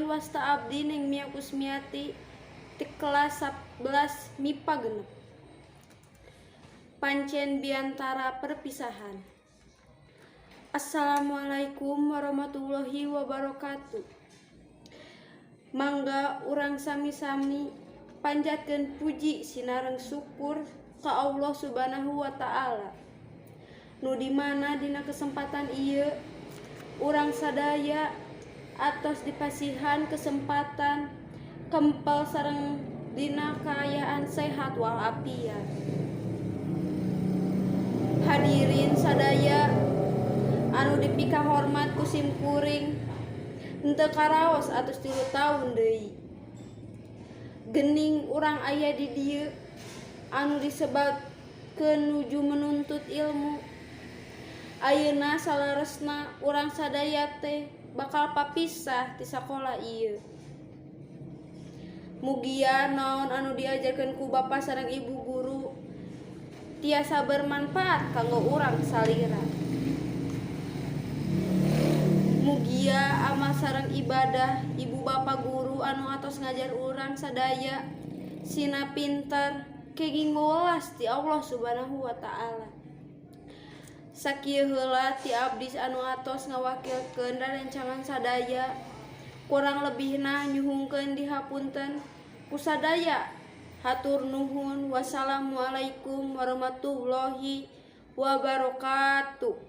wasta abdi Neng Mia Kusmiati ti kelas 11 MIPA 6. Pancen biantara perpisahan. Assalamualaikum warahmatullahi wabarakatuh. Mangga urang sami-sami panjatkeun puji sinareng syukur ka Allah Subhanahu wa Ta'ala, nu di mana dina kesempatan ieu urang sadaya atos dipasihan kesempatan kempel sareng dina kaayaan sehat walafiat. Hadirin sadaya anu dipikahormat ku sim kuring, henteu karaos atos 3 taun deui gening urang aya di dieu anu disebabkeun nuju menuntut ilmu. Ayeuna saleresna urang sadaya teh bakal papisah ti sakola ieu. Mugia naon anu diajarkeun ku Bapak sareng Ibu guru tiasa bermanfaat kanggo urang salira. Mugia amal sareng ibadah ibu bapa guru anu atos ngajar urang sadaya sina pinter kenging welas ti Allah Subhanahu wa Ta'ala. Sakieu heula ti abdi anu atos ngawakilkeun rerencangan sadaya, kurang lebihna nyuhunkeun dihapunten ku sadaya. Hatur nuhun, wassalamualaikum warahmatullahi wabarakatuh.